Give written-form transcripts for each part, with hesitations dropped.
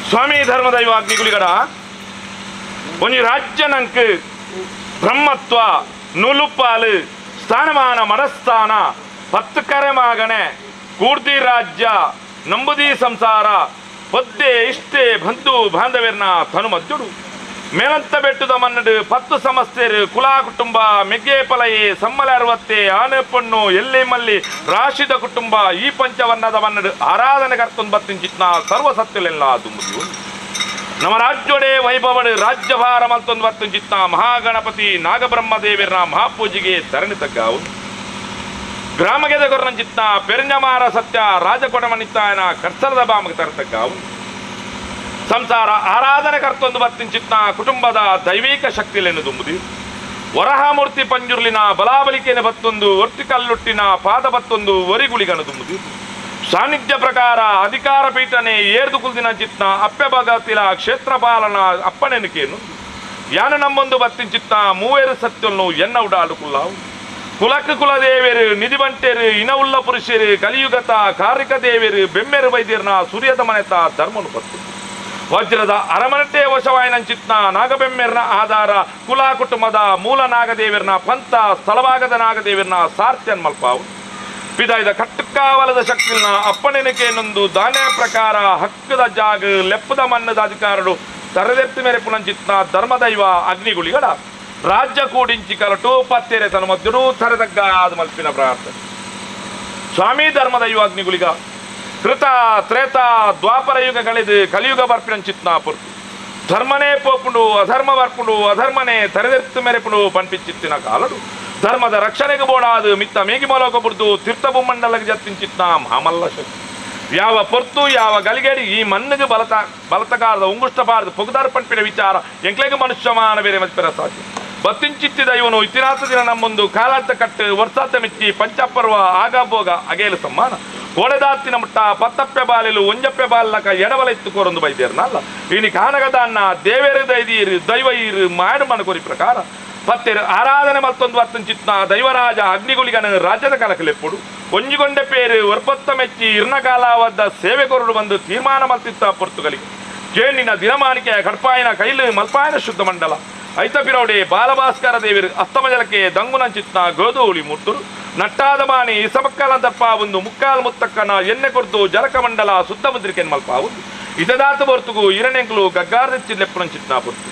ಸ್ವಾಮಿ ಧರ್ಮದೈವ ಅಗ್ನಿಗುಳಿಗಡ ಒಂಜಿ ರಾಜ್ಯ ನಂಕ್ ಬ್ರಹ್ಮತ್ವ ನುಲುಪಾಲು ಸ್ಥಾನಮಾನ ಮನಸ್ಥಾನ ಪತ್ತು ಕರೆ ಮಾಗಣೆ ಕೂರ್ತಿ ರಾಜ್ಯ ನಂಬುದಿ ಸಂಸಾರ ಪದ್ದೆ ಇಷ್ಟೇ ಬಂಧು ಬಾಂಧವ್ಯರ್ನ ತನು ಮದ್ದುಡು ಮೇಲಂತ ಬೆಟ್ಟದ ಮನ್ನಡು 10 ಸಮಸ್ತೆರು ಕುಲ ಕುಟುಂಬ ಮೆಗ್ಗೆ ಪಲಯೆ ಸಮ್ಮಲ ಅರವತ್ತೆ ಆನೆ ಪಣ್ಣು ಎಲ್ಲಿ ಮಲ್ಲಿ ರಾಶಿದ ಕುಟುಂಬ ಈ ಪಂಚವರ್ಣದ ಮನ್ನಡು ಆರಾಧನೆ ಕರ್ತೊಂದು ಬತ್ತಿಂಚಿತ್ನ ಸರ್ವಸತ್ಯಲೆಲ್ಲ ದುಂಬುದಿಯು ನಮ್ಮ ರಾಜ್ಯೋಡೆ ವೈಭವಡು ರಾಜ್ಯಭಾರ ಮಲ್ತೊಂದು ಬತ್ತಿಂಚಿತ್ನ ಮಹಾಗಣಪತಿ ನಾಗಬ್ರಹ್ಮದೇವಿಯರ್ನ ಮಹಾಪೂಜೆಗೆ ತರಣಿ ತಗ್ಗಾವು ಗ್ರಾಮಗೆದ ಗೊರ್ನಂಚಿತ್ನ ಪೆರಂಜಮಾರ ಸತ್ಯ ರಾಜಕೊಡಮನಿತ್ತಾಯನ ಕರ್ಸರದ ಬಾಮಗೆ ತರತಗ್ಗಾವು ಸಂಸಾರ ಆರಾಧನೆ ಕರ್ತೊಂದು ಬತ್ತಿಂಚಿತ್ನ ಕುಟುಂಬದ ದೈವಿಕ ಶಕ್ತಿಲೆನ್ನು ದುಂಬುದಿ ವರಹಮೂರ್ತಿ ಪಂಜುರ್ಲಿನ ಬಲಾಬಲಿಕೆನ ಬತ್ತೊಂದು ಒರ್ತಿಕಲ್ಲುಟ್ಟಿನ ಪಾದ ಬತ್ತೊಂದು ಒರಿಗುಳಿಗನು ದುಂಬುದಿ ಸಾನ್ನಿಧ್ಯ ಪ್ರಕಾರ ಅಧಿಕಾರ ಪೀಠನೆ ಏರ್ದು ಕುಲ್ದಿನ ಚಿತ್ನ ಅಪ್ಪೆ ಭಗತಿಲ ಕ್ಷೇತ್ರ ಪಾಲನ ಅಪ್ಪನೆನಿಕೇನು ಯಾನ ನಮ್ಮೊಂದು ಬತ್ತಿಂಚಿತ್ನ ಮೂವೇರು ಸತ್ಯವನ್ನು ಎನ್ನ ಉಡಾಲು ಕುಲ್ಲಾವು ಕುಲಕ್ಕೆ ಕುಲದೇವರು ನಿಧಿಬಂಟೇರು ಇನವುಳ್ಳ ಪುರುಷರು ಕಲಿಯುಗತ ಕಾರಿಕ ದೇವರು ಬೆಮ್ಮೆರು ವೈದ್ಯರ್ನ ಸೂರ್ಯದ ಮನೆತ ಧರ್ಮನು ಬತ್ತು ವಜ್ರದ ಅರಮನಟೆ ವಶವಾಯನಂಚಿತ್ನ ನಾಗಬೆಮ್ಮೆರ್ನ ಆಧಾರ ಕುಲ ಕುಟುಂಬದ ಮೂಲ ನಾಗದೇವಿರ್ನ ಪಂಥ ಸ್ಥಳಭಾಗದ ನಾಗದೇವಿರ್ನ ಸಾರ್ಥ್ಯನ್ ಮಲ್ಪಾವು ಪಿದಾಯ್ದ ಕಟ್ಟುಕಾವಲದ ಶಕ್ತಿನ ಅಪ್ಪನೆನಕೇನೊಂದು ದಾನ ಪ್ರಕಾರ ಹಕ್ಕದ ಜಾಗ ಲೆಪ್ಪದ ಮನ್ನದ ಅಧಿಕಾರರು ತರದೆತ್ತು ಮೇರೆ ಪುನಂಚಿತ್ನ ಧರ್ಮದೈವ ಅಗ್ನಿಗುಳಿಗಡ ರಾಜ್ಯ ಕೂಡಿಂಚಿ ಕಲಟು ಪತ್ತೆರೆ ತನು ಮದ್ದುಡು ತರದಗ್ಗ ಆದ ಮಲ್ಪಿನ ಪ್ರಾರ್ಥನೆ ಸ್ವಾಮಿ ಧರ್ಮದೈವ ಅಗ್ನಿಗುಳಿಗ ಕೃತ ತ್ರೇತ ದ್ವಾಪರ ಯುಗಗಳಿದು ಕಲಿಯುಗ ಬರ್ಪಿನಂಚಿತ್ನ ಪುರ್ತು ಧರ್ಮನೇ ಪೋಪುಂಡು ಅಧರ್ಮ ಬರ್ಪುಂಡು ಅಧರ್ಮನೇ ತರೆದೆತ್ತು ಮೆರೆಪುಂಡು ಪಂಪಿಚಿತ್ತಿನ ಕಾಲಡು ಧರ್ಮದ ರಕ್ಷಣೆಗೆ ಬೋಡಾದು ಮಿತ್ತ ಮೇಗಿ ಮಲೋಕ ಬುಡ್ದು ತೀರ್ಥಭೂಮಂಡಲಕ್ಕೆ ಜತ್ತಿಂಚಿತ್ನ ಮಹಾಮಲ್ಲ ಶಕ್ತಿ ಯಾವ ಪೊರ್ತು ಯಾವ ಗಲಿಗೇಡಿ ಈ ಮಣ್ಣಿಗೆ ಬಲತ ಬಲತಕಾರದ ಉಂಗುಷ್ಟಬಾರದು ಪೊಗದಾರ ಪಂಪಿನ ವಿಚಾರ ಎಂಕ್ಲೆಗೆ ಮನುಷ್ಯಮಾನ ಬೇರೆ ಮತ್ಪೆರ ಸಾಧ್ಯ ಬತ್ತಿಂಚಿತ್ತಿದ ಇವನು ಇತಿಹಾಸ ದಿನ ನಮ್ಮೊಂದು ಕಾಲಾಂತ ಕಟ್ಟು ವರ್ಷಾತ ಮೆಚ್ಚಿ ಪಂಚಪರ್ವ ಆಗಾಭೋಗ ಅಗೇಲು ಸಮ್ಮಾನ ಕೋಡೆದಾತ್ತಿನ ಮುಟ್ಟ ಪತ್ತಪ್ಪೆ ಬಾಲೆಲು ಒಂಜಪ್ಪೆ ಬಾಲಕ ಎಡವಲ ಇತ್ತು ಕೋರೊಂದು ಬೈದೇರ್ನಲ್ಲ ಇನಿ ಕಾನಗದಾನ್ನ ದೇವೇರು ದೈದೀರು ದೈವ ಈರು ಮಾಡು ಮನಕೋರಿ ಪ್ರಕಾರ ಪತ್ತೆರು ಆರಾಧನೆ ಮತ್ತೊಂದು ಚಿತ್ನ ದೈವರಾಜ ಅಗ್ನಿಗುಳಿಗನ ರಾಜ್ಯದ ಕಲಕಲೆಪ್ಪುಡು ಒಂಜಿಗೊಂಡೆ ಪೇರು ಒರ್ಪತ್ತ ಮೆಚ್ಚಿ ಇರ್ನಕಾಲಾವದ್ದ ಸೇವೆ ಕೊರಡು ಬಂದು ತೀರ್ಮಾನ ಮಲ್ತಿತ್ತ ಪೊರ್ತುಗಲಿಗೆ ಜೇನಿನ ದಿನಮಾನಿಕೆ ಕಡ್ಪಾಯನ ಕೈಲು ಮಲ್ಪಾಯನ ಶುದ್ಧ ಮಂಡಲ ಐತಪಿರೌಡೆ ಬಾಲಭಾಸ್ಕರ ದೇವರು ಅಸ್ತಮಜಲಕ್ಕೆ ದಂಗುನಂಚಿತ್ನ ಗೋಧೂಳಿ ಮುಟ್ಟುರು ನಟ್ಟಾದ ಮಾನಿ ಇಸಮಕ್ಕಲಂತಪ್ಪ ಒಂದು ಮುಕ್ಕಾಲ್ ಮುತ್ತಕ್ಕನ ಎಣ್ಣೆ ಕೊರ್ದು ಜಲಕಮಂಡಲ ಸುತ್ತ ಮುದ್ರಿಕೆನ್ ಮಲ್ಪಾವು ಇದದಾತ ಬೊರ್ತುಗು ಇರನೆಂಕ್ಲು ಗಗ್ಗಾರ್ದೆಚ್ಚಿಲೆಪ್ಪುನಂಚಿತ್ನ ಪೊರ್ತು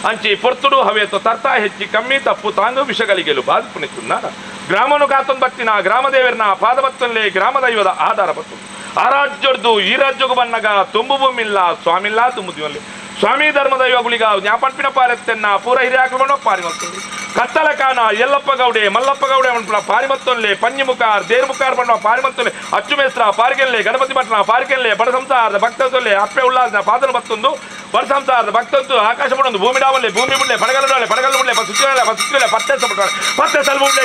ಅಂಚಿ ಪೊರ್ತುಡು ಹವೇತು ತರ್ತಾ ಹೆಚ್ಚಿ ಕಮ್ಮಿ ತಪ್ಪು ತಾಂಗು ವಿಷಗಳಿಗೆಲು ಬಾಧಿಪುನಿತ್ತುನ್ನಾರ ಗ್ರಾಮನು ಕಾತೊಂದು ಬತ್ತಿನ ಗ್ರಾಮದೇವರನ ಪಾದಬತ್ತಲ್ಲೇ ಗ್ರಾಮದೈವದ ಆಧಾರ ಬತ್ತು ಆ ರಾಜ್ಯದ್ದು ಈ ರಾಜ್ಯಗೂ ಬನ್ನಗ ತುಂಬು ಭೂಮಿಲ್ಲ ಸ್ವಾಮಿಲ್ಲ ತುಂಬುದಿವಲ್ಲಿ ಸ್ವಾಮಿ ಧರ್ಮದೈವಗುಳಿಗ ಜ್ಞಾಪನ್ಪಿನ ಪಾರೆತ್ತೆನ್ನ ಪೂರ ಹಿರಿಯಾಕುಗಳನ್ನು ಪಾರಿಮತ್ತುಂಡು ಕತ್ತಲ ಕಾನ ಯಲ್ಲಪ್ಪ ಗೌಡೆ ಮಲ್ಲಪ್ಪ ಗೌಡೆ ಮನ್ಪುನ ಪಾರಿಮತ್ತೊಲ್ಲೆ ಪಂಜಿಮುಖಾರ್ ದೇರ್ಮುಖಾರ್ ಬಣ್ಣ ಪಾರಿಮತ್ತೊಲ್ಲೆ ಅಚ್ಚುಮೇಸ್ರ ಪಾರಿಕೆಲ್ಲೆ ಗಣಪತಿ ಭಟ್ನ ಪಾರಿಕೆಲ್ಲೆ ಬಡ ಸಂಸಾರದ ಭಕ್ತೊಲ್ಲೆ ಅಪ್ಪೆ ಉಲ್ಲಾಸನ ಪಾದನ ಬತ್ತೊಂದು ಬಡ ಸಂಸಾರದ ಭಕ್ತಂತು ಆಕಾಶ ಬಣ್ಣೊಂದು ಭೂಮಿ ಡಾವಲ್ಲೆ ಭೂಮಿ ಮುಳ್ಳೆ ಪಡಗಲ್ಲು ಪಡಗಲ್ಲು ಮುಳ್ಳೆ ಪಸುತ್ತಿರಲೆ ಪಸುತ್ತಿರಲೆ ಪತ್ತೆ ಸಪಟ್ಟ ಪತ್ತೆ ಸಲ್ಬುಳ್ಳೆ.